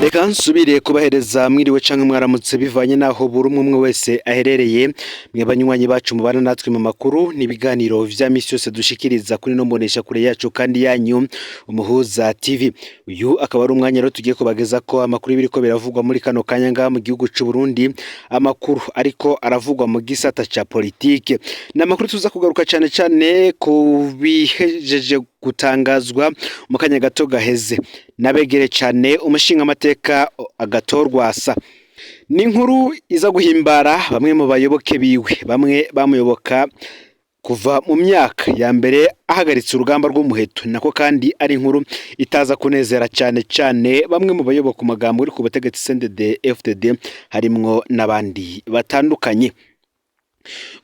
Reka nsubire kubahereza mwiriwe canke mwaramutse, bivanye naho buri umwe umwe wese aherereye. Mwe banywanyi bacu mubana natwe mu makuru n'ibiganiro vya misi yose dushikiriza kuri no mbonesha kure yacu kandi yanyu, Umuhuza TV. Uyu akaba ari umwanya rero tugiye kubageza ko amakuru y'ibiriko biravugwa muri kano kanya ngaha mu gihugu c'u Burundi, amakuru ariko aravugwa mu gisata ca politike. Ni amakuru tuza kugaruka cane cane ku bihejeje gutangazwa mu kanya gato gaheze nabegere cane umushingamateka Agathon Rwasa. Ni inkuru iza guhimbara bamwe mu bayoboke biwe, bamwe bamuyoboka kuva mu myaka ya mbere ahagaritse urugamba rw'umuheto. Nako kandi ari inkuru itaza kunezera cane cane bamwe mu bayoboka umugambi uri ku butegetsi CNDD FDD, harimwo n'abandi batandukanye.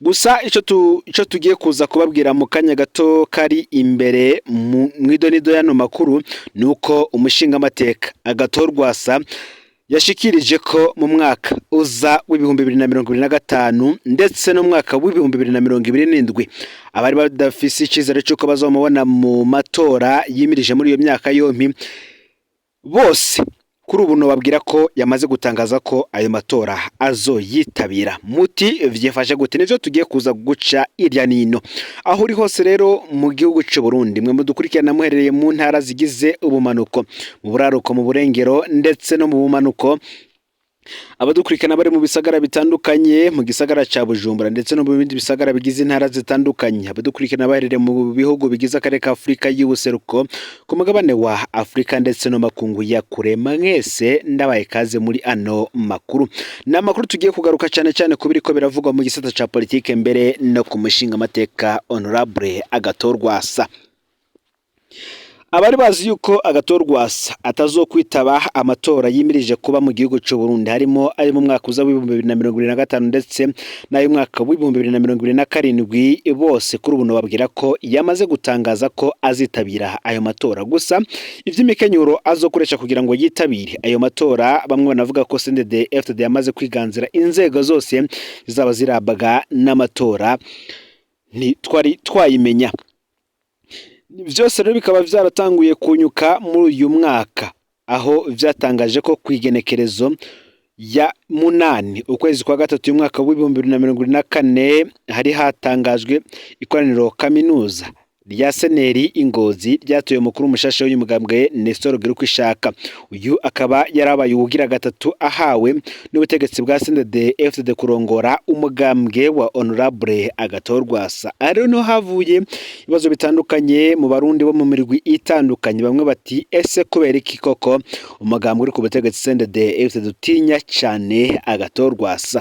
Gusa ico tugiye kuza kubabwira mu kanya gato kari imbere mw'idonido y'ano makuru ni uko umushingamateka Agathon Rwasa yashikirije ko mu mwaka uza w'2025 ndetse no mu mwaka w'2027, abari badafise icizere c'uko bazomubona mu matora yimirije muri iyo myaka yompi bose, kuri ubu nobabwira ko yamaze gutangaza ko ayo matora azoyitabira. Muti vyifashe gute? Nivyo tugiye kuza guca irya nino. Aho uri hose rero mu gihugu c'u Burundi, mwe mudukurikirana muherereye mu ntara zigize ubumanuko, mu buraruko, mu burengero ndetse no mu bumanuko, abadukurikirana bari mu bisagara bitandukanye, mu gisagara ca Bujumbura ndetse no mu bindi bisagara bigize intara zitandukanye, abadukurikirana baherereye mu bihugu bigize akarere ka Afurika y'ubuseruko, ku mugabane wa Afurika ndetse no makungu ya kure, mwese ndabaye kaze muri ano makuru. Ni amakuru tugiye kugaruka cyane cyane ku biriko biravugwa mu gisata ca politike, mbere no ku mushinga amateka Honorable Agathon Rwasa. Abari bazi yuko Agathon Rwasa atazokwitaba amatora yimirije kuba mu gihugu c'u Burundi, harimo ari mu mwaka uza w'2025 ndetse n'ay'umwaka w'2027, bose kuri ubu babwira ko yamaze gutangaza ko azitabira ayo matora. Gusa ivy'imikenyuro azokoresha kugira ngo yitabire ayo matora, bamwe banavuga ko CNDD FDD yamaze kwiganzira inzego zose zizaba zirabwa n'amatora, ntitwari twayimenya. Vyose rero bikaba vyaratanguye kunyuka muri uyu mwaka, aho vyatangaje ko kw'igenekerezo ya 8 ukwezi kwa gatatu y'umwaka w'2024 hari hatangajwe ikoraniro kaminuza rya CNL i Ngozi ryatoye umukuru mushasha w'uyu mugambwe, Nestor Girukwishaka. Uyu akaba yarabaye uwugira gatatu ahawe n'ubutegetsi bwa CNDD FDD kurongora umugambwe wa Honorable Agathon Rwasa. Aha rero niho havuye ibibazo bitandukanye mu Barundi bo mu mirwi itandukanye. Bamwe bati: "Ese kubera iki koko umugambwe uri ku butegetsi CNDD FDD utinya cane Agathon Rwasa?"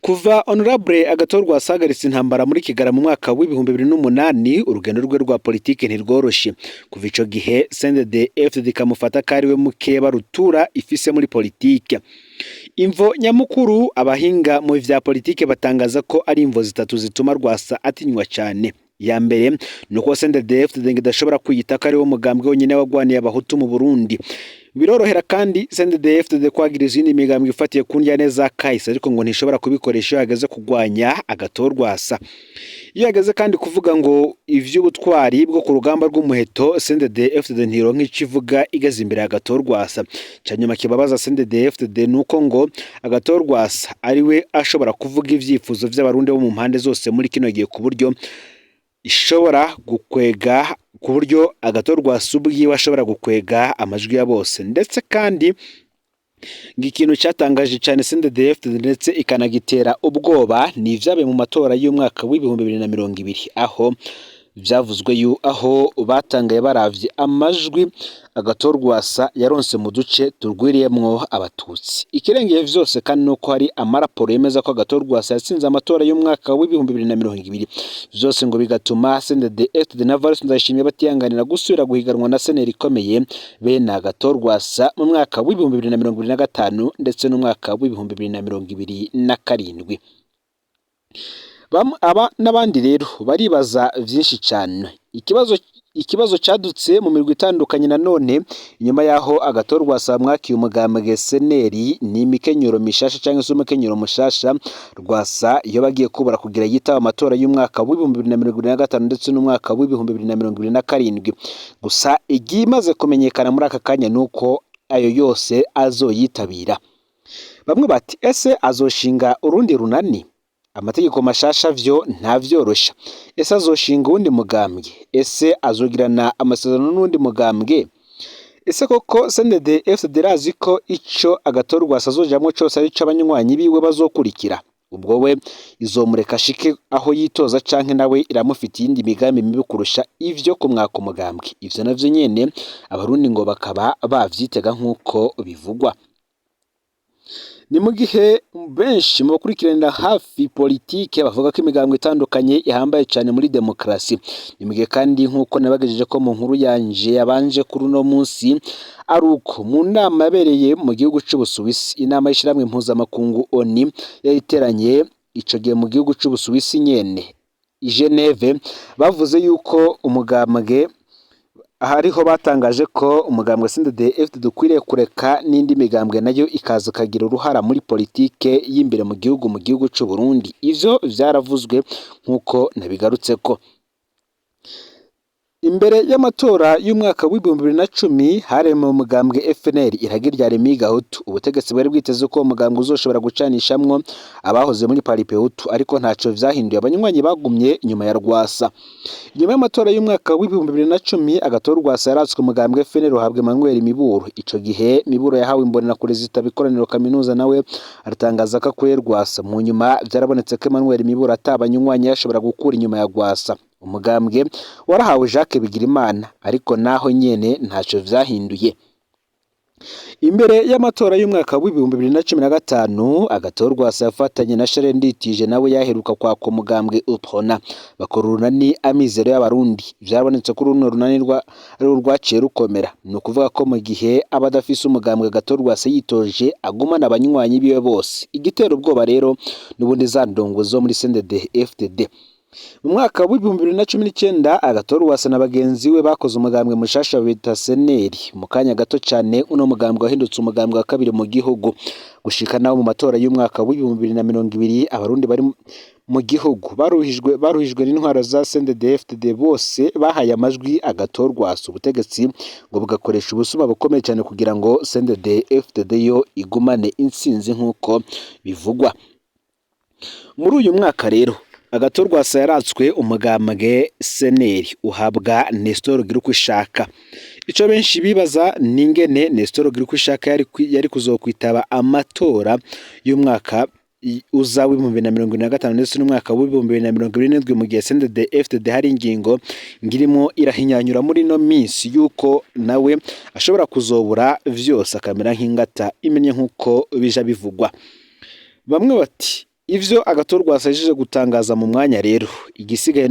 Kuva Honorable Agathon Rwasa ahagaritse intambara muri Kigara mu mwaka w'2008, urugendo rwe rwa politike ntirworoshe. Kuva ico gihe CNDD FDD ikamufata ko ariwe mukeba rutura ifise muri politike. Imvo nyamukuru, abahinga mu vya politike batangaza ko ari imvo zitatu zituma Rwasa atinywa cane. Ya mbere ni uko CNDD FDD idashobora kwiyita ko ariwo mugambwe wonyine wagwaniye Abahutu mu Burundi. Birorohera kandi CNDD FDD kwagira izindi migambwe ifatiye ku njyane za kahise, ariko ngo ntishobora kubikoresha iyo hageze kugwanya Agathon Rwasa. Iyo hageze kandi kuvuga ngo ivy'ubutwari bwo ku rugamba rw'umuheto, CNDD FDD ntironka ico ivuga igeze imbere ya Agathon Rwasa. Canyuma kibabaza CNDD FDD ni uko ngo Agathon Rwasa ariwe ashobora kuvuga ivyifuzo vy'Abarundi bo mu mpande zose muri kino gihe, ku buryo ishobora gukwega, ku buryo Agathon Rwasa ubwiwe ashobora gukwega amajwi ya bose. Ndetse kandi ngo ikintu cyatangaje cyane CNDD-FDD ndetse ikanagitera ubwoba ni ivyabaye mu matora y'umwaka w'2020, aho vyavuzwe yu aho batangaye baravye amajwi Agathon Rwasa yaronse mu duce turwiriyemwo Abatutsi. Ikirengeye vyose kandi nuko hari amaraporo yemeza ko Agathon Rwasa yatsinze amatora y'umwaka w'2020. Vyose ngo bigatuma CNDD-FDD na Evariste Ndayishimiye batihanganira gusubira guhiganwa na CNL ikomeye bene Agathon Rwasa mu mwaka w'2025 ndetse n'umwaka w'2027. Aba n'abandi rero baribaza vyinshi cyane. Ikibazo cadutse mu mirwi itandukanye nanone inyuma y'aho Agathon Rwasa mwakiye umugambwe CNL ni imikenyero mishasha cyangwa se umukenyero mushasha Rwasa iyo bagiye kubura kugira yitaba amatora y'umwaka w'2025 ndetse n'umwaka w'2027. Gusa igimaze kumenyekana muri aka kanya nuko ayo yose azoyitabira. Bamwe bati ese azoshinga urundi runani? Amategeko mashasha vyo ntavyorosha. Ese azoshinga uwundi mugambwe? Ese azogirana amasezerano n'uwundi mugambwe? Ese koko CNDD FDD irazi ko ico Agathon Rwasa azojamwo cose arico abanywanyi biwe bazokurikira? Ubwo we izomureka ashike aho yitoza, canke nawe iramufitiye iyindi migambi mibi kurusha ivyo kumwaka umugambwe? Ivyo navyo nyene abarundi ngo bakaba bavyitega nk'uko bivugwa. Ni mu gihe benshi mu bakurikiranira hafi politike bavuga ko imigambwe itandukanye ihambaye cyane muri demokarasi. Ni mu gihe kandi nk'uko nabagejeje ko mu nkuru yanje yabanje kuri uno munsi, ari uko mu nama yabereye mu gihugu c'Ubusuwisi, inama y'ishirahamwe mpuzamakungu ONU yari iteranye ico gihe mu gihugu c'Ubusuwisi nyene i Geneve, bavuze yuko umugambwe hariho batangaje ko umugambwe CNDD FDD ukwiriye kureka n'indi migambwe nayo ikaza ikagira uruhara muri politike y'imbere mu gihugu c'u Burundi. Ivyo vyaravuzwe nk'uko nabigarutseko. Imbere y'amatora y'umwaka w'2010 haremewe umugambwe FNL, iragi rya Remy Gahutu. Ubutegetsi bwari bwiteze ko uwo mugambwe uzoshobora gucanishamwo abahoze muri Palipehutu, ariko ntaco vyahinduye, abanywanyi bagumye inyuma ya Rwasa. Inyuma y'amatora y'umwaka w'2010, Agathon Rwasa yaratswe umugambwe FNL uhabwa Emmanuel Miburo. Ico gihe Miburo yahawe imbonerakure zitaba ikoraniro kaminuza, nawe aratangaza ko akuye Rwasa. Mu nyuma vyarabonetse ko Emmanuel Miburo ata banywanyi yashobora gukura inyuma ya Rwasa. Umugambwe warahawe Jacques Bigirimana, ariko naho nyene ntaco vyahinduye. Imbere y'amatora y'umwaka w'2015, Agathon Rwasa yafatanye na Charles Nditije, nawe yaheruka kwaka umugambwe UPRONA, bakora urunani Amizero y'Abarundi. Vyarabonetse ko runo runani ari rwaciye rukomera. Ni ukuvuga ko mu gihe aba adafise umugambwe, Agathon Rwasa yitoje agumana abanywanyi biwe bose. Igitera ubwoba rero n'ubundi za ndongo zo muri CNDD FDD. Mu mwaka w'2019, Agathon Rwasa na bagenzi we bakoze umugambwe mushasha bita CNL. Mu kanya gato cane uno mugambwe wahindutse umugambwe wa kabiri mu gihugu, gushika naho mu matora y'umwaka w'2020 abarundi bari mu gihugu baruhijwe n'intwaro za CNDD FDD bose bahaye amajwi Agathon Rwasa. Ubutegetsi ngo bugakoresha ubusuma bukomeye cyane kugira ngo CNDD FDD yo igumane intsinzi nk'uko bivugwa. Muri uyu mwaka rero Agathon Rwasa yaratswe umugambwe CNL uhabwa Nestor Girukwishaka. Ico benshi bibaza ni ingene Nestor Girukwishaka yari kuzokwitaba amatora y'umwaka uza w'2025 ndetse n'umwaka w'2027, mu gihe CNDD FDD hari ingingo ngirimo irahinyanyura muri ino minsi yuko nawe ashobora kuzobura vyose akamera nk'ingata imenye nk'uko bija bivugwa. Bamwe bati ivyo Agathon Rwasa ahejeje gutangaza mu mwanya rero, igisigaye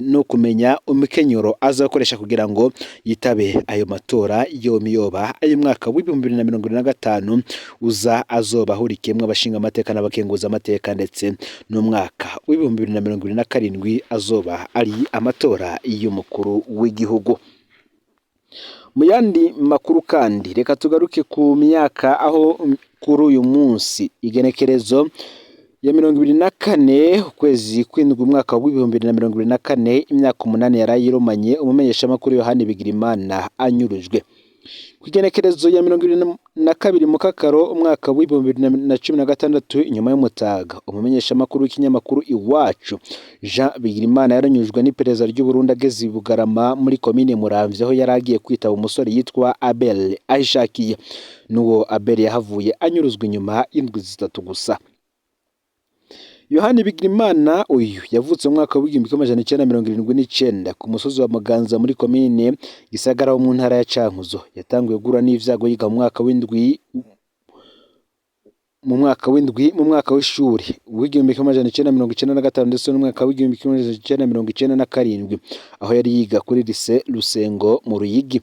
ni ukumenya umukenyero azakoresha kugira ngo yitabe ayo matora yomi, yoba ay'umwaka w'2025 uza azoba ahurikiyemwo abashinga amateka n'abakenguza amateka, ndetse n'umwaka w'2027 azoba ari amatora y'umukuru w'igihugu. Mu yandi makuru kandi, reka tugaruke ku myaka, aho kuri uyu munsi igenekerezo ya 24 ukwezi kw'indwi umwaka w'2024, imyaka 8 yarayirumanye umumenyeshamakuru Yohani Bigirimana anyurujwe. Ku igenekerezo ya 22 Mukakaro umwaka w'2016, inyuma y'umutaga, umumenyeshamakuru w'ikinyamakuru Iwacu Jean Bigirimana yaranyujwe n'iperereza ry'u Burundi ageze i Bugarama muri komine Muramvya, aho yari agiye kwitaba umusore yitwa Abel Ahishakiye. N'uwo Abel yahavuye anyuruzwa inyuma y'indwi 3 gusa. Yohani Bigirimana uyu yavutse mu mwaka w'1979 ku musozi wa Muganza muri komine Gisagara wo mu ntara ya Cankuzo. Yatanguye guhura n'ivyago yiga mu mwaka w'indwi mu mwaka w'ishuri w'1995 ndetse n'umwaka w'1997, aho yari yiga kuri lycée Rusengo mu Ruyigi.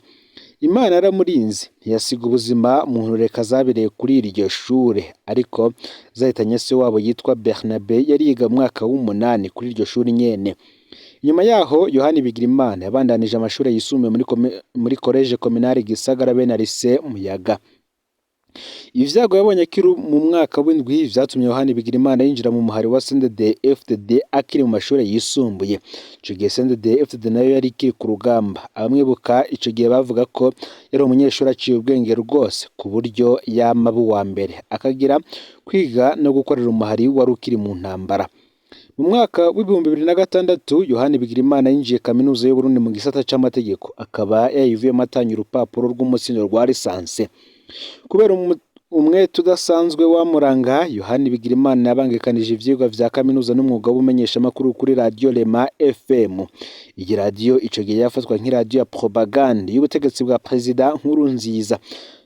Imana yaramurinze ntiyasiga ubuzima mu ntureka zabereye kuri iryo shure, ariko zahitanye se wabo yitwa Bernabe, yari yiga mu mwaka w'umunani kuri iryo shuri nyene. Inyuma yaho Yohani Bigirimana yabandanije amashuri yisumbuye muri collège communale Gisagara be na lycée Muyaga. Ivyago yabonye akiri mu mwaka w'indwi vyatumye Yohani Bigirimana yinjira mu muhari wa CNDD FDD akiri mu mashure yisumbuye. Ico gihe CNDD FDD nayo yari ikiri ku rugamba. Abamwibuka ico gihe bavuga ko yari umunyeshuri aciye ubwenge rwose, ku buryo yama aba uwa mbere, akagira kwiga no gukorera umuhari wari ukiri mu ntambara. Mu mwaka w'2006 Yohani Bigirimana yinjiye kaminuza y'Uburundi mu gisata c'amategeko, akaba yayivuyemo atanye urupapuro rw'umutsindo rwa lisanse. Kubera umwete udasanzwe wamuranga, Yohani Bigirimana yabangikanije ivyigwa vya kaminuza n'umwuga w'ubumenyeshamakuru kuri radiyo Rema FM. Iyi radiyo ico gihe yafatwa nk'iradiyo ya propagande y'ubutegetsi bwa Perezida Nkurunziza.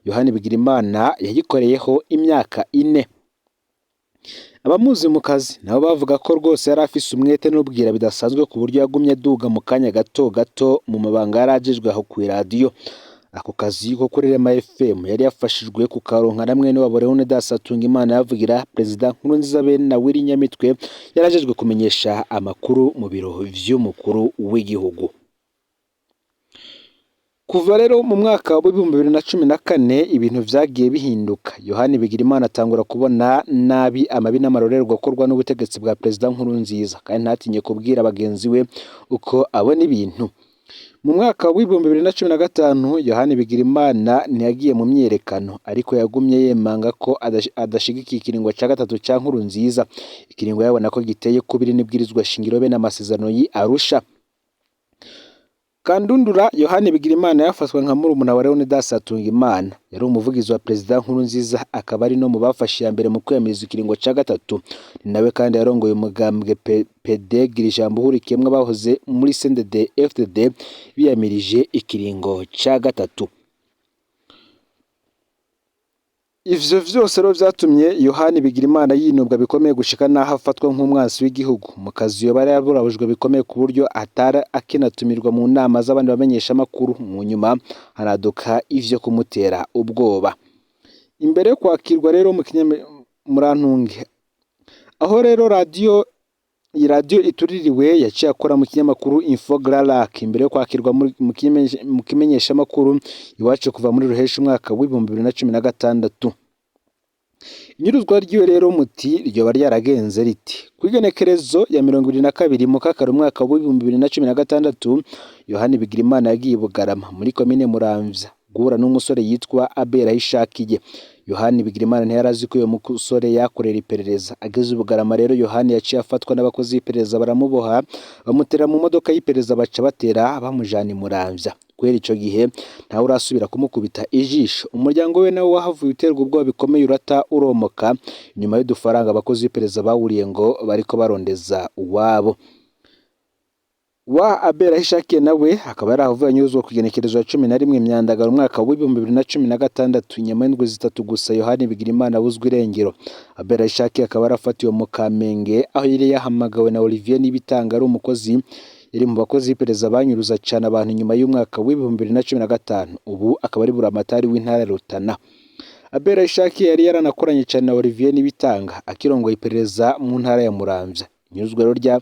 Yohani Bigirimana yayikoreyeho imyaka 4. Abamuzi mu kazi nabo bavuga ko rwose yari afise umwete n'ubwira bidasanzwe, ku buryo yagumye aduga mu kanya gato gato mu mabanga yari ajejwe aho kw'iradiyo. Ako kazi ko kuri Rema FM yari yafashijwe kukaronka na mwene wabo Leonidas Hatungimana yavugira Perezida Nkurunziza be na Willy Nyamitwe yari ajejwe kumenyesha amakuru mu biro vy'umukuru w'igihugu. Kuva rero mu mwaka w'2014 ibintu vyagiye bihinduka. Yohani Bigirimana atangura kubona nabi amabi n'amarorerwa akorwa n'ubutegetsi bwa Perezida Nkurunziza, kandi ntatinye kubwira bagenzi we uko abona ibintu. Mu mwaka w'2015 Yohani Bigirimana ntiyagiye mu myiyerekano, ariko yagumye yemanga ko adashigikiye ikiringo ca gatatu ca Nkurunziza, ikiringo yabona ko giteye kubiri n'ibwirizwa shingiro be n'amasezerano y'i Arusha. Kandundura Yohani Bigirimana yafatwa nka murumuna wa Leonidas Hatungimana, yari umuvugizi wa Perezida Nkurunziza, akaba ari no mu bafashe iya mbere mu kwiyamiriza ikiringo ca gatatu. Ni nawe kandi yarongoye umugambwe PD Girijambo uhurikiyemwo abahoze muri CNDD FDD biyamirije ikiringo ca gatatu. Ivyo vyose rero vyatumye Yohani Bigirimana yinubwa bikomeye gushika n'aho afatwa nk'umwansi w'igihugu. Mu kazi yoba yaraburabujwe bikomeye ku buryo atari akinatumirwa mu nama z'abandi bamenyeshamakuru. Mu nyuma haraduka ivyo kumutera ubwoba. Imbere yo kwakirwa rero mu Murantunge, aho rero radiyo iyi radiyo ituririwe yaciye akora mu kinyamakuru Info Grand Lac imbere yo kwakirwa mu kimenyeshamakuru Iwacu kuva muri Ruheshi umwaka w'2016. Inyuruzwa ryiwe rero muti ryoba ryaragenze riti: kw'igenekerezo ya 22 Mukakaro umwaka w'2016 Yohani Bigirimana yagiye i Bugarama muri komine Muramvya guhura n'umusore yitwa Abel Ahishakiye. Yohani Bigirimana ntiyari azi ko uyo musore yakorera iperereza. Ageze i Bugarama rero Yohani yaciye afatwa n'abakozi b'iperereza baramuboha, bamutera mu modoka y'iperereza baca batera bamujana i Muramvya. Guhera ico gihe ntawe urasubira kumukubita ijisho. Umuryango we nawo wahavuye uterwa ubwoba bikomeye urata uromoka nyuma y'udufaranga abakozi b'iperereza bawuriye ngo bariko barondeza uwabo. Wa Abel Ahishakiye nawe akaba yarahavuye anyuruzwa ku igenekerezo ya 11 Myandagaro umwaka w'2016, nyuma y'indwi 3 gusa Yohani Bigirimana abuzwa irengero. Abel Ahishakiye akaba yarafatiwe mu Kamenge aho yari yahamagawe na Olivier Nibitanga ari umukozi yari mu bakozi b'iperereza banyuruza cane abantu nyuma y'umwaka w'2015, ubu akaba ari buramatari w'intara ya Rutana. Abel Ahishakiye yari yaranakoranye cane na Olivier Nibitanga akirongoye iperereza mu ntara ya Muramvya. Inyuruzwa rero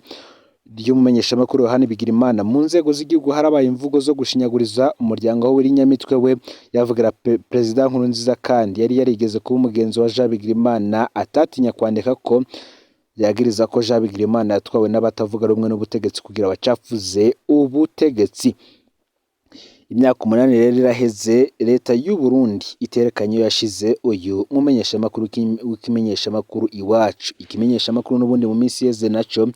ry'umumenyeshamakuru Yohani Bigirimana mu nzego z'igihugu harabaye imvugo zo gushinyaguriza umuryango we Nyamitwe we yavugira Perezida Nkurunziza, kandi yari yarigeze kuba umugenzi wa Jean Bigirimana atatinya kwandika ko yagiriza ko Jean Bigirimana yatwawe n'abatavuga rumwe n'ubutegetsi kugira bacafuze ubutegetsi. Imyaka 8 rero iraheze leta y'u Burundi iterekanye iyo yashize uyu mumenyeshamakuru w'ikimenyeshamakuru Iwacu. Ikimenyeshamakuru n'ubundi mu minsi iheze naco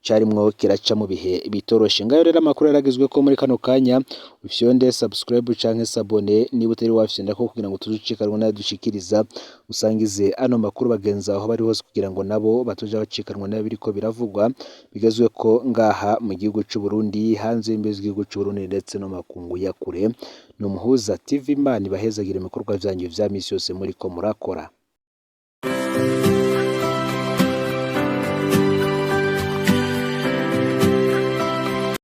carimwo kiraca mu bihe bitoroshe. Ngayo rero amakuru yaragezwe ko muri kano kanya, ufyonde subscribe canke s'abonner niba utari wafyonda ko kugira ngo tuzucikanwe nayo dushikiriza, usangize ano makuru bagenzi aho bari hose kugira ngo nabo batoja bacikanwa nayo biriko biravugwa bigezwe ko ngaha mu gihugu c'u Burundi, hanze y'imbibe z'igihugu c'u Burundi ndetse no makungu ya kure. Ni Umuhuza TV, Imana ibahezagire ibikorwa vyanyu vya misi yose muriko murakora.